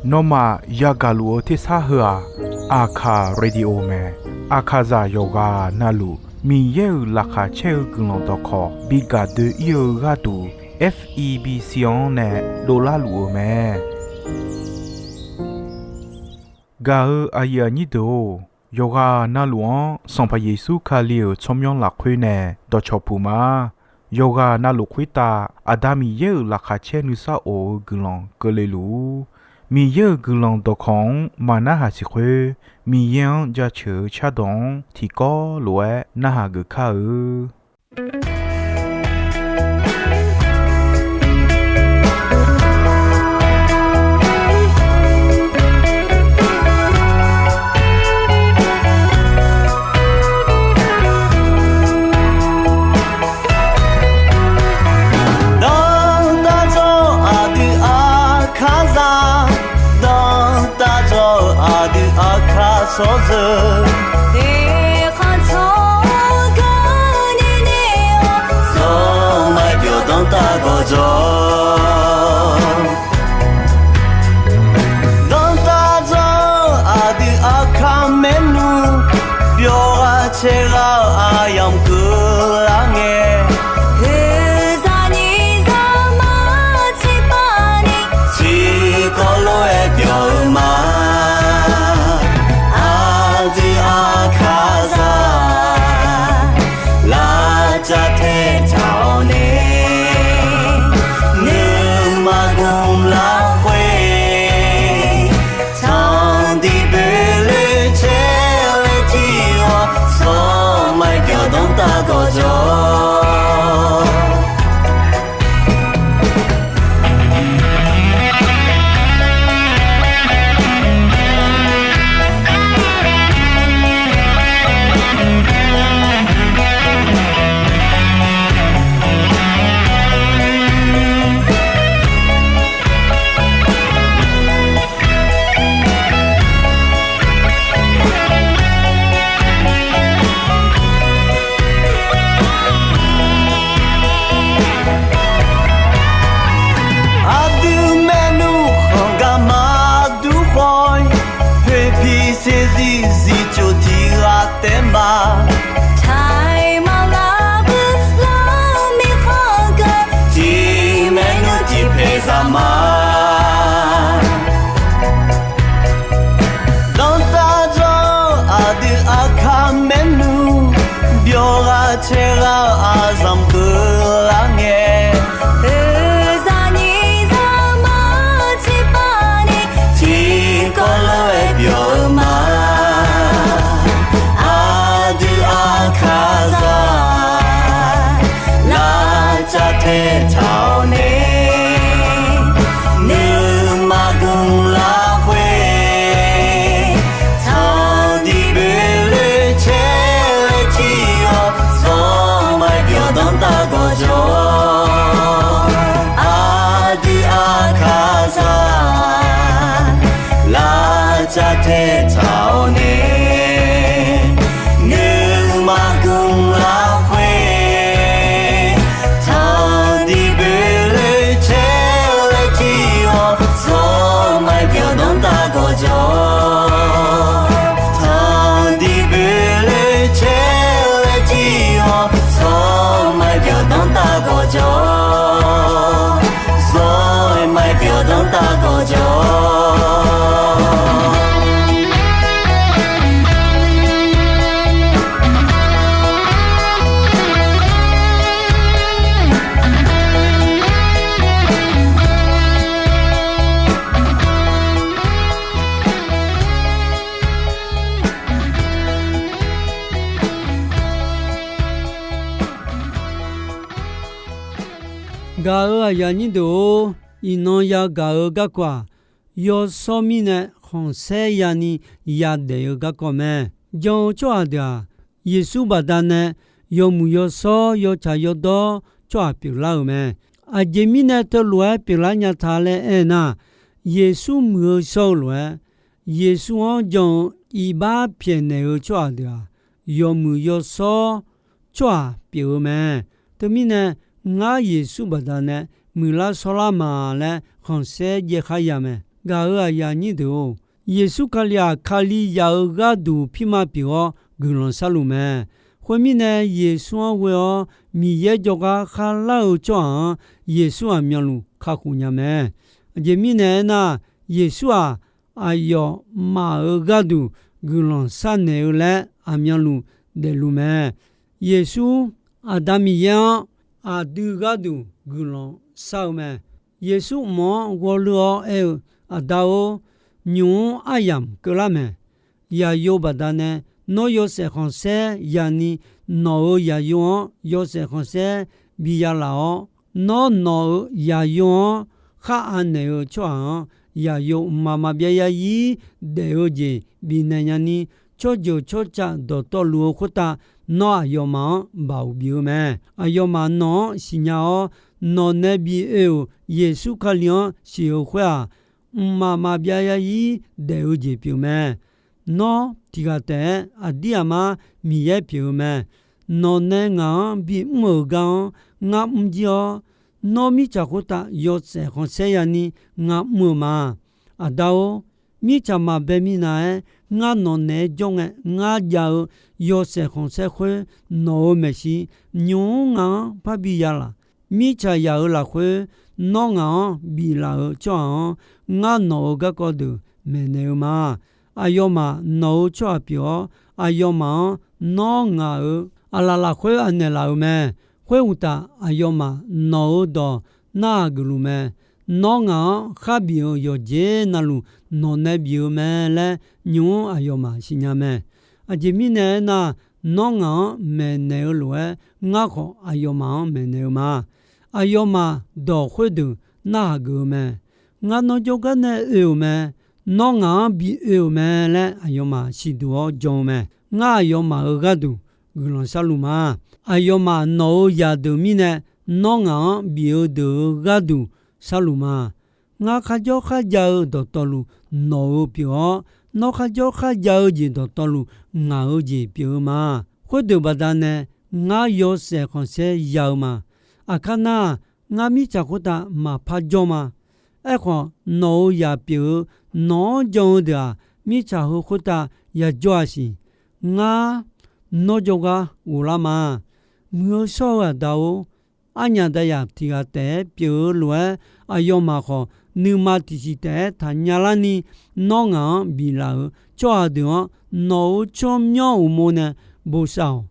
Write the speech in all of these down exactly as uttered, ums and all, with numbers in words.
Nawmaf yagaq luf-eu tersar heu-aq, Aqkaq Radio mae. Aqkaqzaq yawqghaq navluf Miqyaer-euq laqkhaq caer-eu guiqlanq dawqkawq bi gaq doe-ir-eu gharduq, F E B C-anr nae dovlar luf-eu mae. Gaq-eu aqyuif aqnyir deuq-or, yawqghaq navluf-anr Sanqpaq Yeqsur Kali-euq tsawrmyanr lafkhoer nae dawqcawq puq ma. Yawqghaq navluf khoertav Aqda Miqyaer-euq laqkhaq caer nuisar of-eu guiqlanq keuvle luf-ur. Miqyaer-euq guiqlanq dawqkawq-anr maqnarhaq siq khoer, Miqyaer-anr jaceuq-eu cardawq-anr tiqkawv lof-aer narhaq geuf kar-eu. Dawqtawvluf aqdui Aqkaqzaq, dawqtawvluf aqdui Aqkaq sawrzeuq, eqkhanq tsawrganr nyae nae-awr, zawmar byawq danrtav gawqjawq. Dawqtawvluf aqdui Aqkaq maernmr, byawq ghaq caer ghaq-eu aqyamq keuvlar ngae, oeqzaq nyiq zaqmar tsiqpavni, tiqkawv lof-aer byawq-eu ma. Aqdui Aqkaqzaq, lavcav taetaq-awr nae, nuima gmq lafkhoer, tanqdiq boeqloe caer laer jir-awr, zawmar byawq danrtav gawqjawq. Aqdui maernmr khanq gar maqdur khawf-ir, poeqpiq saeqzir zifcof tiq ghaq taef ma. Taiq maqlar bui lar mirkhanq geu, tiq maernmr tiq paeq zaq ma. Dawqtawvluf aqdui Aqkaq maernmr, byawq ghaq caer ghaq-eu aqzanq keuvlar ngae, oeqzaq nyiq zaqmar tsiqpavni, tiqkawv lof-aer byawq-eu ma. Aqdui Aqkaqzaq, lavcav taetaq-awr nae, nuima gmq lafkhoer, tanqdiq boeqloe caer laer jir-awr, zawmar byawq danrtav gawqjawq. Aqdui Aqkaqzaq, lavcav taetaq-awr nae, nuima gmq lafkhoer, tanqdiq boeqloe caer laer jir-awr, zawmar byawq danrtav gawqjawq. Tanqdiq boeqloe caer laer jir-awr, zawmar byawq danrtav gawqjawq. Zawmar byawq danrtav gawqjawq. Gaq-euq aqyuif aqnyir deuq-or, iqnan yagaq-eu garkawv-aq, yawshawr mirnae khanqsaer yani yadaef-eu garkawv mae. Jan-eu tsawrhaq deuq-aq, Yeqsur baqdanae yawmuiq yawshawr yawtsaq yawdawr tsawrhaq pyeuflar-euq mae. Aqjeq mirnae teulof-aer pyeuflar nya ta laer aernar, Yeqsur muiq-eu shawr-eu lof-aer, Yeqsur-anr jan-eu iqbax pyaeqnaeq-eu tsawrhaq deuq-aq, yawmuiq yawshawr tsawrhaq pyeuf-eu mae. Teumirnae, ngar Yeqsur baqdanae muiqlar shawrlar ma laer khanqsaer jaev khar ya mae. Gaq-euq aqyuif aqnyir deuq-or, Yeqsur Kali-aq, Kalizaq-euq gharduq pirma pyeuf-awr guiqlanq sharluf mae. Khoermirnae, Yeqsur-anr ghoe-awr Miqyaer jawrgar kharlar-eu tsawrhaq-anr, Yeqsur aqmyanluf kakhof nya mae. Aqjeq mirnae aernar, Yeqsur-aq, aqyawfmaf-euq gharduq guiqlanq sharnaeq-eu laer aqmyanluf daefluf mae. Yeqsur, Aqda Miqyaer-anr aqdui gharduq guiqlanq shar-eu mae. Yeqsur mq-anr ghawrleur-awr aer-eu, Aqda-or, nymq-mr aryamq keuvlar mae. Yaqyo baqdanae, nawr yawshaef khanqsaer yani, nawq-euq yaqyo-anr yawshaef khanqsaer bi ya laf-awr, nawr nawq-euq yaqyo-anr khar anaeq-eu tsawrhaq-anr, yaqyo mqmaq maqbyav yarzir daef-eu jeq bifnaeq nyani, tsawrjeuq tsawrcav dawqtawvluf-eu khoertav, nawr aqyawfmaf-anr baoq bif-eu mae. Aqyawfmaf nawq-anr siqnya-awr, nawq nae bi oe-euq Yeqsur Kali-anr siq-eu khoer-aq, mqmaq maqbyav yarzir daef-eu jeq pyeuf mae. Nawr tiqghaq taef-aer aqdir aqmar Miqyaer pyeuf-eu mae. Nawq nae ngaq-anr bimr-euq gar-anr ngar mr jir-awr, nawr mirtsaq khoertav yawshaef khanqsaer yani ngar mr-eu ma. Aqda-or, mirtsaq maqbae minav-aer ngar nawq naeq-aer jawr ngae, ngar jav-eu yawshaef khanqsaer khoer nawq-euq maeqshi nymq-mr ngaq-anr parbi ya laf. Mirtsaq yaq-euq lafkhoer nawr ngaq-anr biflaf-euq tsawrhaq-anr, ngar nawq-euq garkawv deuq maeqnaeq-eu ma. Aqyawfmaf nawq-euq tsawrhaq pyeuf-awr, aqyawfmaf-anr nawr ngaq-euq aqlaf lafkhoer anaeq laf-euq mae. Khoeruqtaf, aqyawfmaf nawq-euq dawq narhaq geufluf mae. Nawr ngaq-anr kharbif-euq yawqjeq navluf nawq nae bif-eu mae laer nymq-mr aqyawfmaf siqnya mae. Aqjeq mirnae aernar, nawr ngaq-anr maeqnaeq-eu lof-aer, ngar khawf aqyawfmaf-anr maeqnaeq-eu ma. Aqyawfmaf dawq khoerdeuq narhaq geuf-eu mae. Ngar nawr jawrgar nae oe-euq mae. Nawr ngaq-anr bi oe-euq mae laer aqyawfmaf siqduq-awr jan-eu mae. Ngar aqyawfmaf-euq gharduq guiqlanq sharluf ma. Aqyawfmaf nawq-euq zaqdeuq mirnae, nawr ngaq-anr bif-eu deuq-euq gharduq sharluf ma. Ngar kharjawr kharjav-eu dawqtawvluf nawq-euq pyeuf-awr, nawr kharjawr kharjav-eu jeq dawqtawvluf ngaq-euq jeq pyeuf-eu ma. Khoerdeuq baqdanae ngar yawshaef khanqsaer ya-eu ma. Aqkar nar, ngar mirtsaq khoertav maqpar jawr ma. Aerkhawf, nawq-euq zaq pyeuf-eu nawq-anr jan-eu deuq-aq, mirtsaq heu khoertav yajawr-a siq. Ngar nawr jawrgar ghoflar ma. Muiq-eu shawr-eu aqda-or, arnyaf dayaf tiq ghaq taef-aer pyeuf-eu lof-aer, aqyawfmaf khawf nuima tiqsiq taef-aer taqnya larni, nawr ngaq-anr biflaf-euq tsawrhaq deuq-anr nawq-euq tsawrmyanr uqmov nae bosav-awq.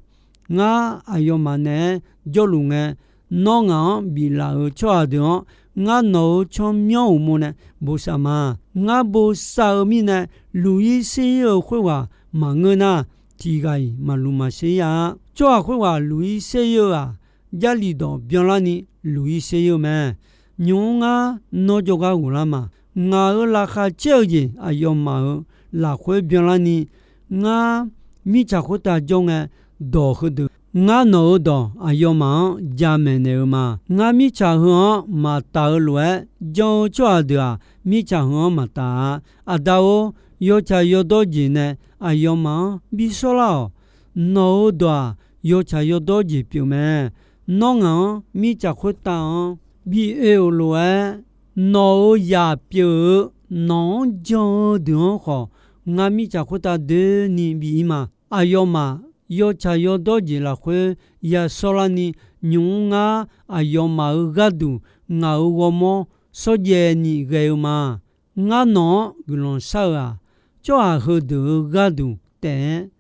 Ngar aqyawfmaf naeq-aer jawrluf ngae, nawr ngaq-anr biflaf-euq tsawrhaq deuq-anr, ngar nawq-euq tsawrmyanr uqmov nae bosav ma. Ngar bosav-eu mirnae, luq-ir ser-ir-eu khoerghaq maqngeur nar, tiq ghaq-iq maqluq maqsher ir-a. Tsawrhaq khoerghaq luq-ir ser-ir-eu-aq, Jarlif dawq byanlarni luq-ir ser-ir-eu mae. Nymq-mr ngar nawr jawrgar ghoflar ma. Ngaq-euq laqkhaq caer-eu jeq aqyawfmaf-euq lafkhoer byanlarni, ngar mirtsaq khoertav jawr ngae, dawq heudeuq ngar nawq-euq dawq aqyawfmaf-anr jamaeq naeq-eu ma. Ngar mirtsaq heu-anr maqtaf-eu lof-aer jan-eu tsawrhaq deuq-aq, mirtsaq heu-anr maqtaf-a. Aqda-or, yawtsaq yawdawr jeq nae aqyawfmaf-anr bishawrlar-awq. Nawq-euq dawq-aq, yawtsaq yawdawr jeq pyeuf mae. Nawr ngaq-anr mirtsaq khoertav-anr bi oe-euq lof-aer, nawq-euq zaq pyeuf-eu nawq-anr jan-eu deuq-anr khawf, ngar mirtsaq khoertav doeni bi-ir ma. Aqyawfmaf yawtsaq yawdawr jeq lafkhoer yashawrlarni, nymq-mr ngar aqyawfmaf-euq gharduq ngaq-euq ghawrmawr shawrjaev ni ghae-eu ma. Ngar nawq-anr guiqlanq shar-eu-aq, tsawrhaq heudeuq-euq gharduq taef-aer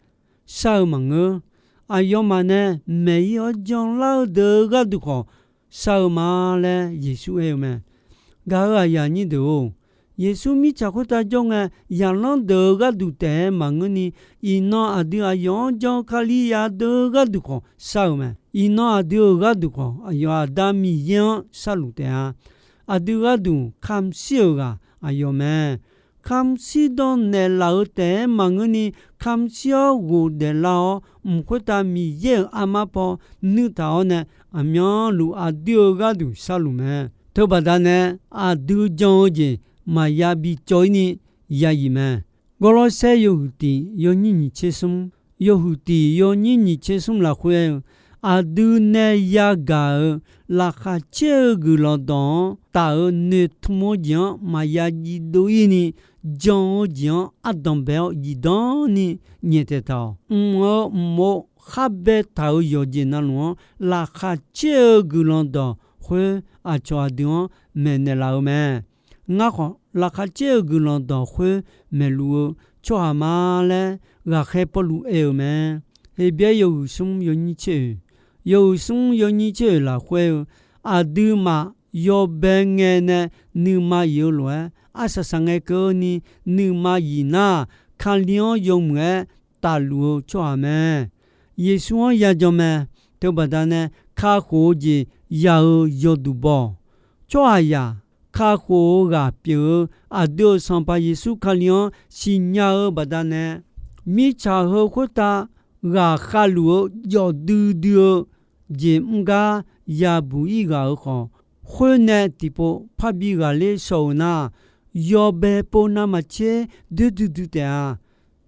shar-eu maqngeur. Aqyawfmaf nae maeq-ir-awr janlar-eu deuq-euq gharduq khawf shar-eu ma laer Yeqsur aer-eu mae. Gaq-euq aqyuif aqnyir deuq-or, Yeqsur mirtsaq khoertav jawr ngae, zaqlanr deuq-euq gharduq taef-aer maqngeurni, iqnan aqdui aqyawf-anr jan-eu Kalizaq deuq-euq gharduq khawf shar-euq mae. Iqnan aqdui-euq gharduq khawf, aqyawf Aqda Miqyaer-anr sharluf taef-a. Aqdui gharduq kamq shir-euq ghaq aqyawf mae. Kamq shir dawq naeqlaf-euq taef-aer maqngeurni, kamq shir-awr ghofdaef lar-awr, mq khoertav Miqyaer-euq armar paw nuirtaq-awr nae, aqmyanluf aqdui-euq gharduq sharluf mae. Teubaqda nae aqdui jan-eu jeq maqya bicawv-ir ni yazif mae. Gawrlawrsaer yawhuiq tiq yawnyir nyiq tser smr, yawhuiq tiq yawnyir nyiq tser smr lafkhoer aer-eu, Aqdui nae yagaq-euq laqkhaq caer-eu guiqlanq dawq-anr taf-euq noeqtmq-eu jeq-anr maqya jiv dov-ir ni, jan-eu jeq-anr ardanq bae-awr zifdan ni nyaeftaeq taq-awq. Mq-eu mq-eu khar baetaq-euq yawqjeq navluf-anr laqkhaq caer-eu guiqlanq dawq khoer aqcawq aqdui-anr maeqnaeq laf-eu mae. Ngar khawf, laqkhaq caer-eu guiqlanq dawq khoer maeqluf-eu tsawrhaq ma laer ghaqkhaer Pawrluv aer-eu mae. Heqbyaer yawhuiq smr yawnyir tser oeq, yawhuiq smr yawnyir tser oeq lafkhoer-eu, aqduimaf yawbae ngae nae nuima yif-eu lof-aer, arsaq saq ngae keuvni nuima yif nar, Kali-anr yawmuiq-aer tafluf-eu tsawrhaq mae. Yeqsur-anr yajan mae. Teubaqda nae kakhof-eu jeq ya-eu yawduq baw-awq. Tsawrhaqzaq kakhof-eu ghaq pyeuf-eu aqdui-euq Sanqpaq Yeqsur Kali-anr siqnya-eu baqdanae, mirtsaq heu khoertav ghaqkhav luf-eu jawf duidui-eu jeq mr gar yabuq-ir ghaq-euq khawf, khoer nae tiqpov parbi ghaqler shaw-euq nar, yawbae pov navmaqtser doer duidui taef-a.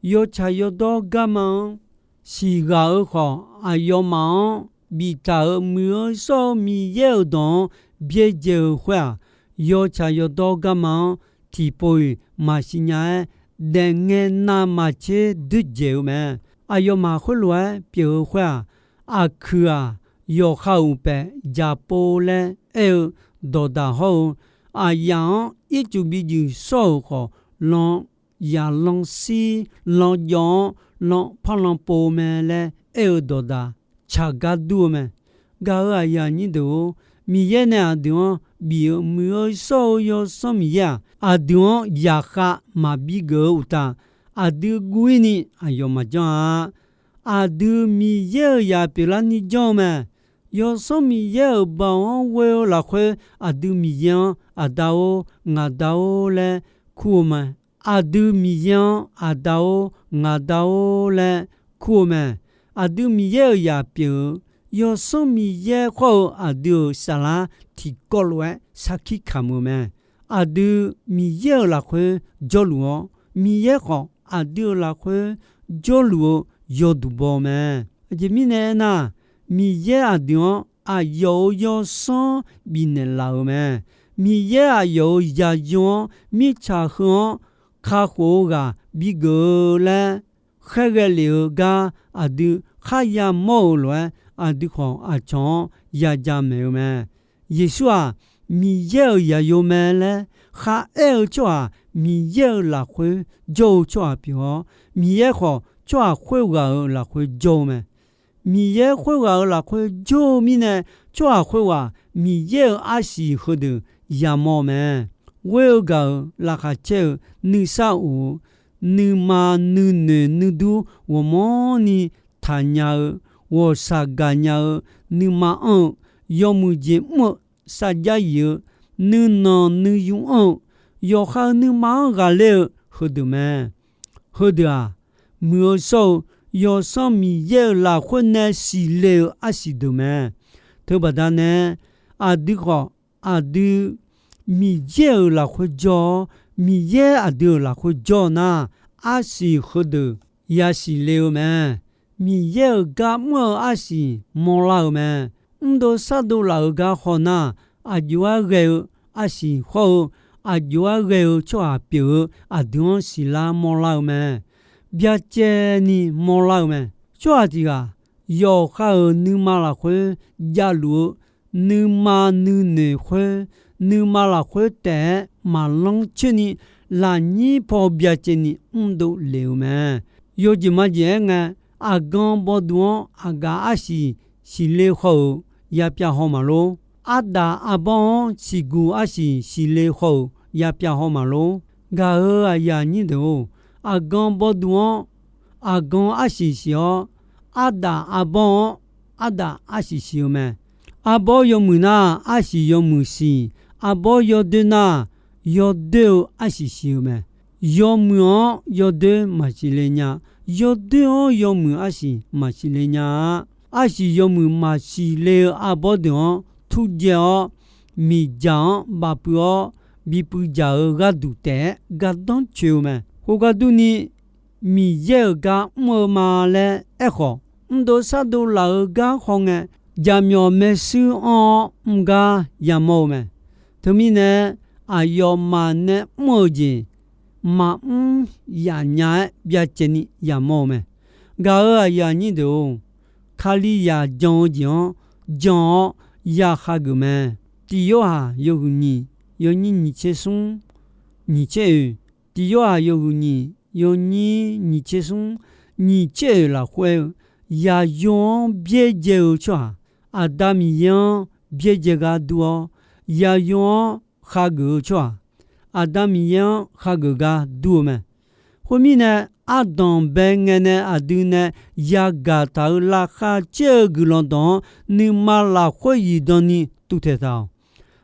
Yawtsaq yawdawr garma-anr siqghaq-eu khawf, aqyawfmaf-anr biftaq-euq Muiq-eu shawr-eu Miqyaer-euq dawq-anr byaerdzae-eu khoer-aq, yawtsaq yawdawr garma-anr tiqpov-iq maqsiq nya-aer, daefngae navmaqtser doerdzaeq-eu mae. Aqyawfmaf khoerlof-aer pyeuf-eu khoer-aq, aqkuiq-aq, yawqha uqpaef jaqpov laer aer-eu dawqdaq hawr-eu, aqyaf-anr ircuf bi juif shawr-euq khawf, lan yaqlan shir lan jawv-anr lan parlan pov mae laer aer-eu dawqdaq tsaq gar dur-eu mae. Gaq-euq aqyuif aqnyir deuq-or, Miqyaer nae aqdui-anr bif-eu Muiq-eu shawr-eu Yawsanr Miqyaer-aq, aqdui-anr zaqkhav maqbi geuf-eu uqtaf, aqdui guv-ir ni aqyawf maqjanr-a. Aqdui Miqyaer-euq zaq pyeuflarni janr-eu mae. Yawsanr Miqyaer-euq baoq-anr ghoe-eu lafkhoer, aqdui Miqyaer-anr Aqda-or, ngaqda-or laer kur-eu mae. Aqdui Miqyaer-anr Aqda-or, ngaqda-or laer kur-eu mae. Aqdui Miqyaer-euq zaq pyeuf-eu, Yawsanr Miqyaer khawr-eu aqdui-euq saflar tiqkawv lof-aer sarkir kamq-eu mae. Aqdui Miqyaer-euq lafkhoer jawrluf-awr, Miqyaer khawf aqdui-euq lafkhoer jawrluf-eu yawduq baw mae. Aqjeq mirnae aernar, Miqyaer aqdui-anr aqyawf-euq Yawsanr bifnaeq laf-euq mae. Miqyaer aqyawf-euq zaqyo-anr mirtsaq heu-anr kakhof-eu ghaq bigeuf-eu laer khaerghae lef-eu gar aqdui kharya mawr-euq lof-aer, aqdui khawf aqcawq-anr yaja maeq-eu mae. Yeqsur-aq, Miqyaer-euq zaqyo mae laer kharaer-eu tsawrhaq, Miqyaer-euq lafkhoer jawr-eu tsawrhaq pyeuf-awr, Miqyaer khawf tsawrhaq khoerghaq-euq lafkhoer jawr-eu mae. Miqyaer khoerghaq-euq lafkhoer jawr-eu mirnae, tsawrhaq khoerghaq Miqyaer-euq arsiq heudeuq yamawr-eu mae. Ghoer-eu gaq-euq laqkhaq caer-eu nuisar of-eu nuima nuinoeq nuidur ghawqmanrni taqnya-eu, ghawqshaq gaqnya-eu, nuima anr-eu, yawmuiq jeq mr-eu, sarjax yif-eu, nuinanq nuiyu anr-eu, yawqha-euq nuima-anr ghaqler-eu heudeuq mae. Heudeuq-aq, Muiq-eu shawr-eu Yawsanr Miqyaer-euq lafkhoer nae siqle-eu arsiq deuq mae. Teubaqda nae, aqdui khawf aqdui Miqyaer-euq lafkhoer jawr-awr, Miqyaer aqdui-euq lafkhoer jawr nar, arsiq heudeuq yasiq le-eu mae. Miqyaer-euq gar mr-eu arsiq mawrlar-eu mae. Mrdov sardov laf-euq gar hawnar, aqjox-aer ghae-eu arsiq hawr-eu, aqjox-aer ghae-eu tsawrhaq pyeuf-eu aqdui-anr siqlar mawrlar-eu mae. Byacaevni mawrlar-eu mae. Tsawrhaq tiq ghaq yawqha-euq nuima lafkhoer javluf-eu nuima nuinoeq khoer, nuima lafkhoer taef-aer maqlanr coerni, lafnyir paw byacaevni mrdov lef-eu mae. Yawjeq majeq aer ngae, aqgan bawduq-anr aqgaf arsiq siqle haw-euq yapyav haw maqlor. Ardaf arbawr-anr siqguq arsiq siqle haw-euq yapyav haw maqlor. Gaq-euq aqyuif aqnyir deuq-or, aqgan bawduq-anr aqgan arsiq siq-awr, ardaf arbawr-anr ardaf arsiq siq-eu mae. Arbawr yawmuiq nar, arsiq yawmuiq siq. Arbawr yawdoer nar, yawdoer-eu arsiq siq-eu mae. Yawmuiq-anr yawdoer maqsiq le nya. Yawdoer-anr yawmuiq arsiq maqsiq le nya-a. Arsiq yawmuiq maqsiq le-eu arbawr deuq-anr turdzae-awr, miqdzaq-anr bafpuiv-awr, bipuiv dzaq-eu gharduq taef-aer gardanr coe-eu mae. Khoergar durni, Miqyaer-euq gar mr-eu ma laer aerkhawf, mrdov shardov laf-eu gar hawngae, jaqmyawf maershuir anr-awr mr gar yamawr-eu mae. Teumirnae, aqyawfmaf nae mr-euq jeq maqmr yaf nya-aer byacaevni yamawr-eu mae. Gaq-euq aqyuif aqnyir deuq-or, Kalizaq jan-eu jeq-anr jan-awr ya hageuf mae. Tiq Yorhaq yawhuiq nyiq, yawnyir nyiq tser smr, nyiq tser oeq. Tiq Yorhaq yawhuiq nyiq, yawnyir nyiq tser smr, nyiq tser oeq lafkhoer-eu, Yaqyo-anr byaerdzae-eu tsawrhaq, Aqda Miqyaer-anr byaerdzae gar dur-awr, Yaqyo-anr hageuf-eu tsawrhaq, Aqda Miqyaer-anr hageuf gar dur-eu mae. Khoermirnae, ardanqbae ngae nae aqdui nae yagaq taq-euq laqkhaq caer-eu guiqlanq dawq-anr nuima lafkhoer zifdan ni tuvtaeq taq-awq.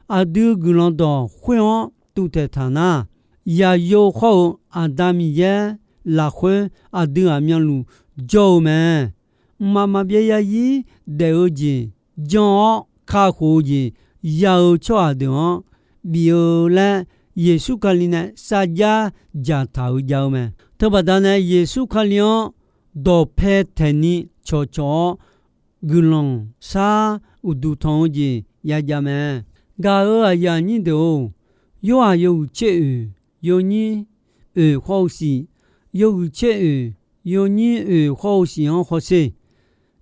Aqdui guiqlanq dawq khoer-anr tuvtaeq taq nar, Yaqyo hawr-eu Aqda Miqyaer lafkhoer aqdui aqmyanluf jawr-eu mae. Mqmaq maqbyav zarzir daef-eu jeq jan-awr kakhof-eu jeq ya-eu tsawrhaq deuq-anr bif-eu laer, Yeqsur Kali nae sarjax dzaqtaq-eu jav-eu mae. Teubaqda nae Yeqsur Kali-anr dawqpae taeqni cawqcawq-awr, guiqlanq shar uqduq tanq-eu jeq yajav mae. Gaq-euq aqyuif aqnyir deuq-or, Yorhaq yawhuiq caer oeq, yawnyir oeq khawr-eu siq, yawhuiq caer oeq, yawnyir oeq khawr-eu siq-anr hawsher.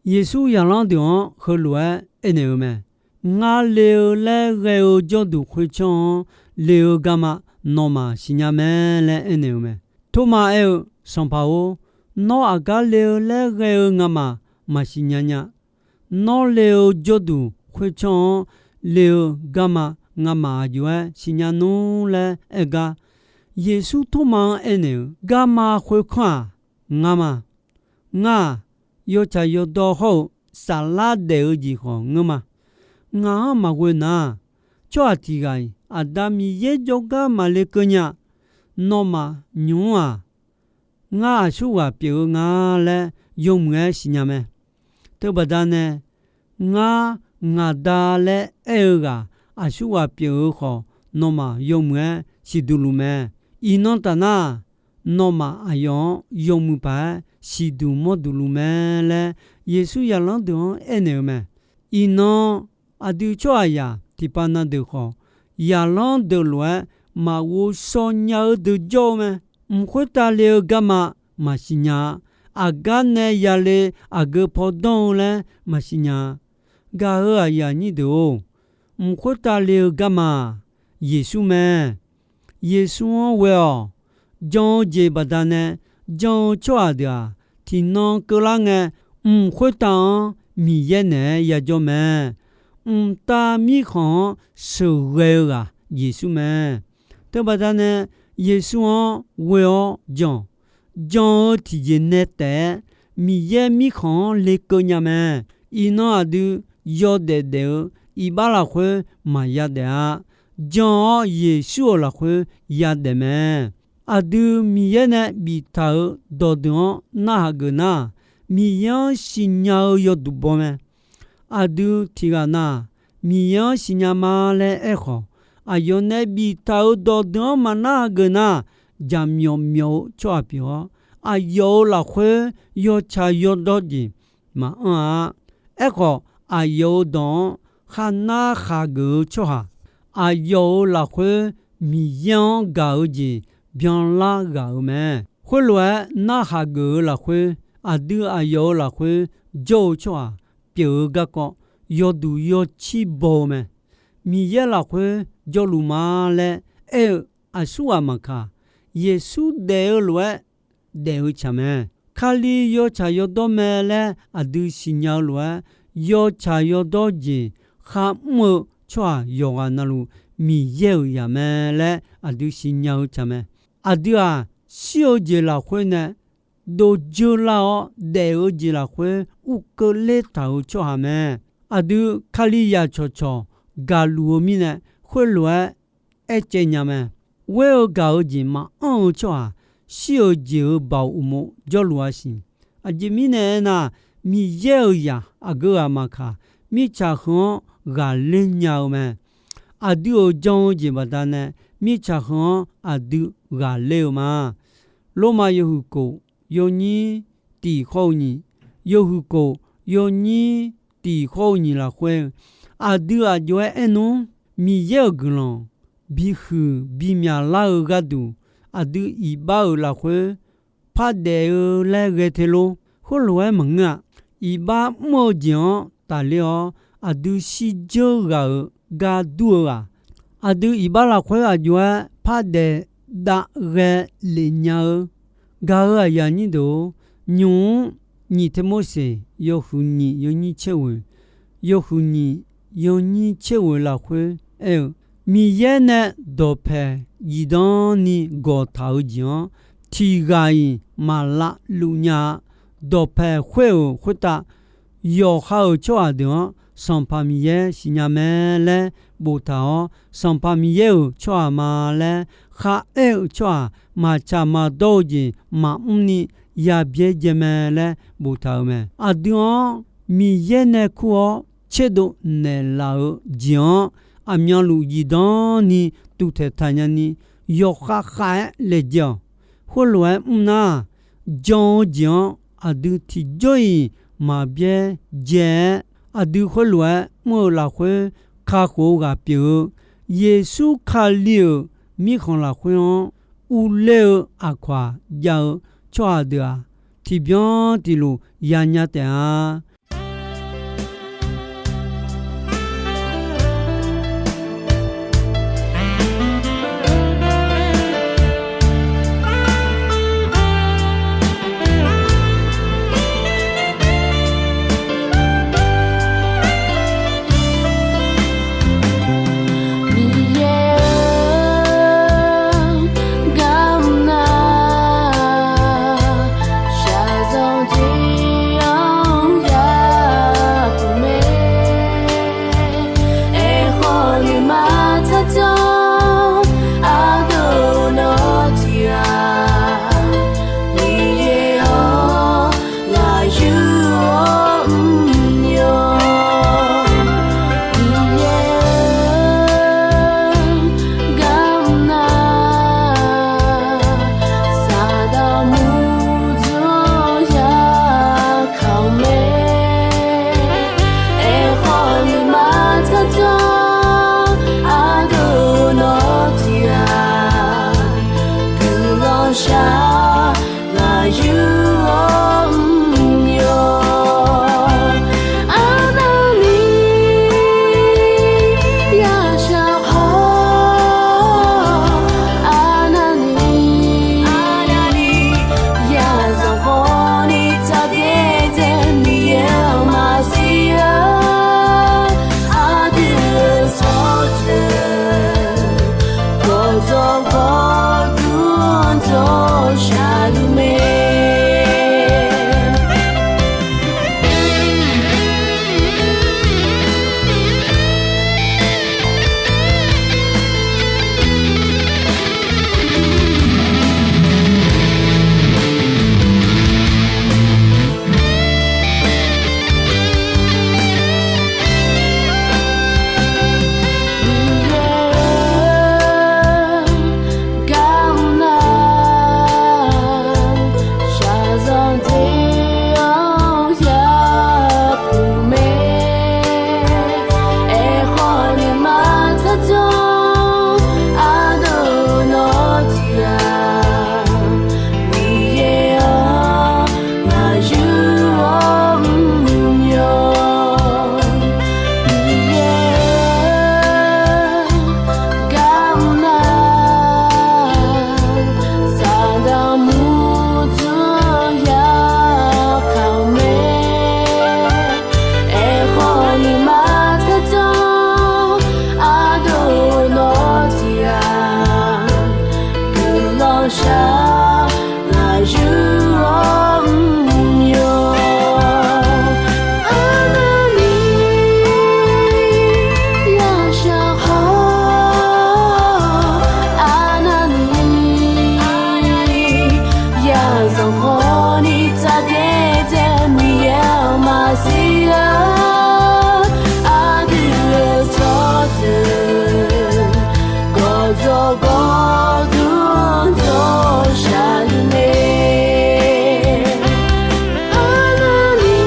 Yeqsur zaqlanr deuq-anr heulof-aer aernaeq-eu mae. Ngar le-eu laer ghae-eu jawrduq khoertsanr-anr le-eu garma nawmaf siqnya mae laer aernaeq-eu mae. Tormav aer-eu, Sanqpaq-or, nawr aqgar le-eu laer ghae-eu ngamaf maqsiq nya nya. Nawr le-eu jawrduq khoertsanr-anr le-eu garma ngamaf aqjox-aer siqnya nmr laer aer gar, Yeqsur Tormav-anr aernaeq-eu, Garma khoerkanr-aq, ngar ma. Ngar-aq, yawtsaq yawdawr hawr-eu saflar daef-eu jeq khawf ngeur ma. Ngaq-anr maqghoe nar, tsawrhaq tiq ghaq-iq Aqda Miqyaer jawrgar maqle keuv nya. Nawmaf nymq-mr-aq, ngar aqsurghaq pyeuf-eu nga laer yawmuiq-aer siqnya mae. Teubaqda nae, ngar ngaq da laer aer-eu ghaq aqsurghaq pyeuf-eu khawf, nawmaf yawmuiq-aer siqduq luf mae. Iqnan taf nar, nawmaf aqyawf-anr yawmuiq paq-aer siqduq mawrduq luf mae laer, Yeqsur zaqlanr deuq-anr aernaeq-eu mae. Iqnan aqdui tsawrhaqzaq tiqpav na deuq khawf, zaqlanr deuq lof-aer maqghov shaw nya-eu deuq jawr-eu mae. Mq khoertav le-eu garma maqsiq nya-a. Aqgar nae yale aqgeu paw danr-eu laer maqsiq nya-a. Gaq-euq aqyuif aqnyir deuq-or, mq khoertav le-eu garma-aq, Yeqsur mae. Yeqsur-anr ghoe-awq. Jan-eu jeq baqdanae jan-eu tsawrhaq deuq-aq, tiqnan keuvlar ngae, mq khoertav-anr Miqyaer naeq-aer yajawr mae. Mqtav Mirkhanq-anr sheuqghae-eu ghaq Yeqsur mae. Teubaqda nae Yeqsur-anr ghoe-awr jan. Jan-eu tiqjeq nae taef-aer Miqyaer Mirkhanq-anr lekeuv nya mae. Iqnan aqdui yawdaef daef-eu iqbax lafkhoer maqya daef-a. Jan-awr Yeqsur-euq lafkhoer yadaef mae. Aqdui Miqyaer nae biftaq-euq dawqdeuq-anr narhaq geuf nar, Miqyaer-anr siqnya-eu yawduq baw mae. Aqdui tiqghaq na, Miqyaer-anr siqnya ma laer aerkhawf, aqyawf nae biftaq-euq dawqdeuq-anr maqnar hageuf nar, jaqmyawf myawf-eu tsawrhaq pyeuf-awr, aqyawf-euq lafkhoer yawtsaq yawdawr jeq maqanr-a. Aerkhawf, aqyawf-euq dawq-anr kharnar khaqgeuf-eu tsawrhaq, aqyawf-euq lafkhoer Miqyaer-anr gaq-eu jeq byanlar ghaq-euq mae. Khoerlof-aer narhaq geuf-eu lafkhoer, aqdui aqyawf-euq lafkhoer jawr-eu tsawrhaq pyeuf-eu garkawv yawduq yawcir baw-eu mae. Miqyaer lafkhoer jawrluf ma laer aer-eu aqsurghaq maqkaq, Yeqsur daef-eu lof-aer daef-eu tsaq mae. Kali yawtsaq yawdawr mae laer aqdui siqnya-eu lof-aer, yawtsaq yawdawr jeq kharmr-eu tsawrhaq yawqghaq navluf Miqyaer-euq zaq mae laer aqdui siqnya-eu tsaq mae. Aqdui-aq, shir-eu jeq lafkhoer nae dovdzeur lar-awr, daef-eu jeq lafkhoer ur keuvler taq-euq tsawrhaq mae. Aqdui Kalizaq cawqcawq gaqluf-eu mirnae, khoerlof-aer aercaev nya mae. Ghoer-eu gaq-eu jeq maqanr-eu tsawrhaq, shir-euq jeq-euq baoq uqmov jawrluf-a siq. Aqjeq mirnae aernar, Miqyaer-euq zaq aqgeu ghaq maqkaq, mirtsaq heu-anr ghaqler nya-eu mae. Aqdui-euq jan-eu jeq baqdanae, mirtsaq heu-anr aqdui ghaqler-eu ma. Lormav yawhuiq kof, yawnyir tiq khawr-eu nyiq, yawhuiq kof, yawnyir tiq khawr-eu nyiq lafkhoer-eu, aqdui aqjox-aer aernmr Miqyaer-euq guiqlanq bihuiq bimyaq lar-eu gharduq, aqdui iqbax-euq lafkhoer pardaef-eu laer ghae te lor. Khoerlof-aer maqngeur-aq, iqbax mr-eu jeq-anr tafler-awr, aqdui shirdzeur ghaq-euq gar dur-eu-aq, aqdui iqbax lafkhoer aqjox-aer pardaef dav ghae lef nya-eu. Gaq-euq aqyuif aqnyir deuq-or, nymq-mr nyiq Tirmorseq yawhuiq nyiq yawnyir tser ghoeq, yawhuiq nyiq yawnyir tser ghoeq lafkhoer aer-eu, Miqyaer nae dawqpaeq zifdan ni gawq taq-eu jeq-anr tiq ghaq-iq maq lavluf nya-a. Dawqpaeq khoer-euq khoertav yawqha-euq tsawrhaq deuq-anr Sanqpaq Miqyaer siqnya mae laer boftaq-awr, Sanqpaq Miqyaer-euq tsawrhaq ma laer kharaer-eu tsawrhaq maqtsaq maqdawr-eu jeq maqmr ni yabyaer jae mae laer boftaq-euq mae. Aqdui-anr Miqyaer nae kur-awr tserdov naeqlaf-eu jeq-anr aqmyanluf zifdan ni tuvtaeq taq nyani yawkhav khav-aer laejae-awq. Khoerlof-aer mr nar, jan-eu jeq-anr aqdui tiqjawr-iq maqbyaer jae-aer, aqdui khoerlof-aer mr-eu lafkhoer kakhof-eu ghaq pyeuf-eu Yeqsur Kali-euq mirkhanq lafkhoer-anr urler-eu aqkawq-aq, jav-eu tsawrhaq deuq-aq, tiqbyan tiqluf yanya taef-a. Miqyaer-eu, garmr nar, shaqzanq tiq-anr yapuq mae. Aerkhawf nuima tsardzanr ardov nawr tiq-aq, Miqyaer-anr ghaq yur-awr mr-awr, Miqyaer-eu, garmr nar, Saqdaq murdzanr-anr yakaq-eu mae. Aerkhawf nuima tsardzanr ardov nawr tiq-aq, guiqlanq shaq ghaq yur-awr mr-awr, arnavni yashaq khawf, arnavni yazanq khawfni tsaqdaer dzae Miqyaer-anr maqsiq-a. Aqdui-euq tsawrjeuq gawqdzawq gawqdur dawq shaqluf mae. Miqyaer-eu, garmr nar, shaqzanq tiq-anr yapuq mae. Aerkhawf nuima tsardzanr ardov nawr tiq-aq, Miqyaer-anr ghaq yur-awr mr-awr, Miqyaer-eu, garmr nar, Saqdaq murdzanr-anr yakaq-eu mae. Aerkhawf nuima tsardzanr ardov nawr tiq-aq, guiqlanq shaq ghaq yur-awr mr-awr, arnavni yashaq khawf, arnavni yazanq khawfni tsaqdaer dzae Miqyaer-anr maqsiq-a. Aqdui-euq tsawrjeuq gawqdzawq gawqdur dawq shaqluf mae. Arnavni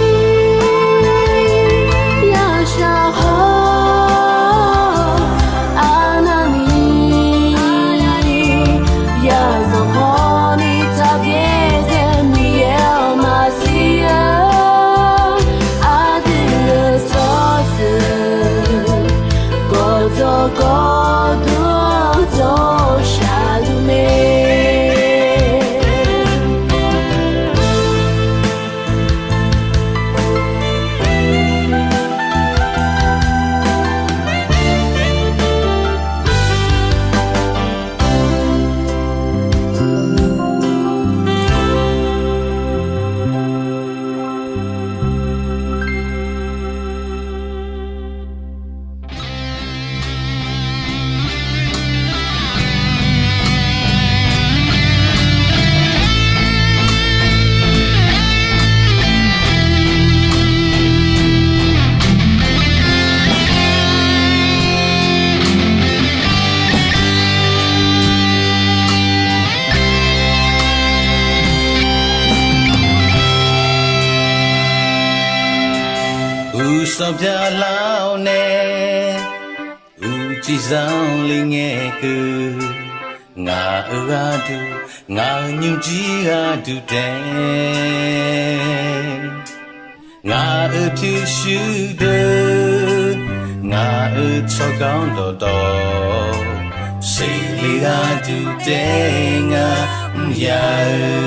Sawqbyaqlar-awr nae, uqcif zanqler ngae keuv. Ngaq-euq gharduq, ngaq-euq nymrjir gharduq taef. Ngaq-euq pyurshuir deuq, ngaq-euq tsawrganr dawqtawv, seqle gharduq taef ngar mr ya-eu.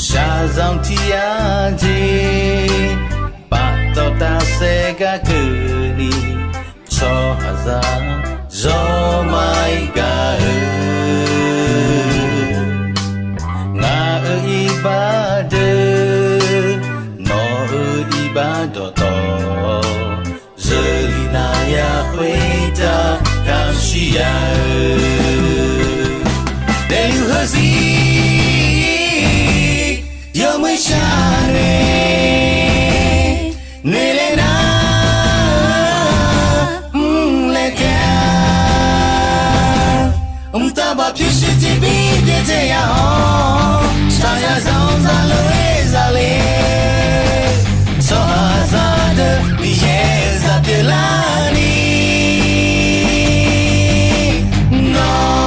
Shaqzanq tiq yar jeq, paftawf tafsaef gar keuvni, tsawrhaqzaq zawr maqir gaq-eu. Ngaq-euq iqbax deuq, nawq-euq iqbax dawqtawv, zeurlif nav ya khoertav kamq shir ya-eu. Daefluf heuzir yawmuiq shar nae, noeqlaer nar mrlaer taef-a. Mqtav baq pyurshuir tiqbir byaerdzae ya-awr, shaqzanq zanq zaqlof-aer zaqle, tsawrhaqzaq deuq Miqyaer zaq pyeuflarni nawr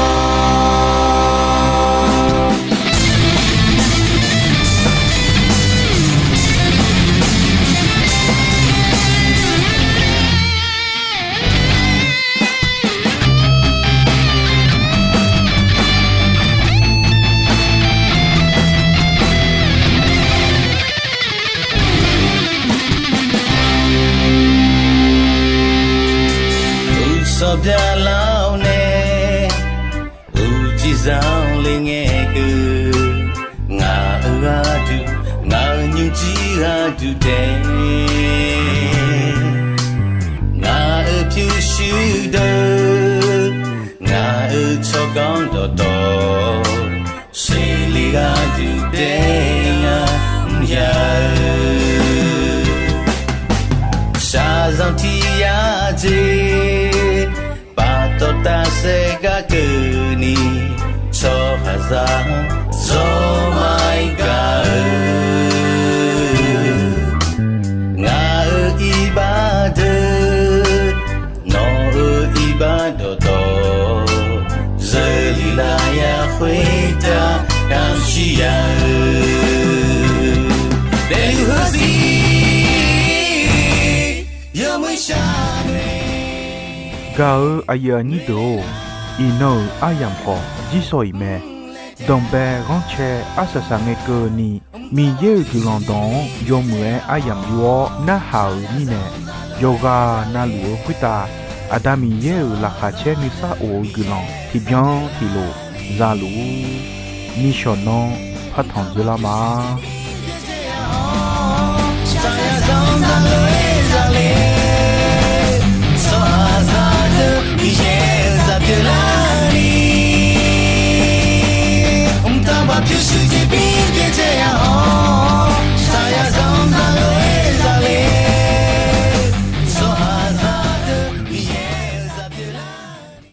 Uqsawq byaqlar-awr nae, uqcif zanqler ngae keuv. Ngaq-euq gharduq, ngaq-euq nymrjir gharduq taef. Ngaq-euq pyurshuir deuq, ngaq-euq tsawrganr dawqtawv, seqle gharduq taef ngar mr ya-eu. Shaqzanq tiq yar jeq, paftawf tafsaef gar keuvni, tsawrhaqzaq zawr maqir gaq-eu. Ngaq-euq iqbax deuq, nawq-euq iqbax dawqtawv, zeurlif nav ya khoertav kamq shir ya-eu. Daefluf heuzir yawmuiq shar nae. Gaq-euq aqyuif aqnyir deuq-or, iqnan-euq aryamq khawf jirsawq iq mae. Danqbae ghanrcae arsaq saq ngae keuvni, Miqyaer-euq guiqlanq dawq-anr yawmuiq-aer aryamq yur-awr narhaq-euq mirnae, yawqghaq navluf-eu khoertav Aqda Miqyaer-euq laqkhaq caer nuisar of-eu guiqlanq tiqbyan tiqlof zaluf-ur. Nishawq nanr partanq dzeurlar ma. Mqtav baq pyurshuir tiqbir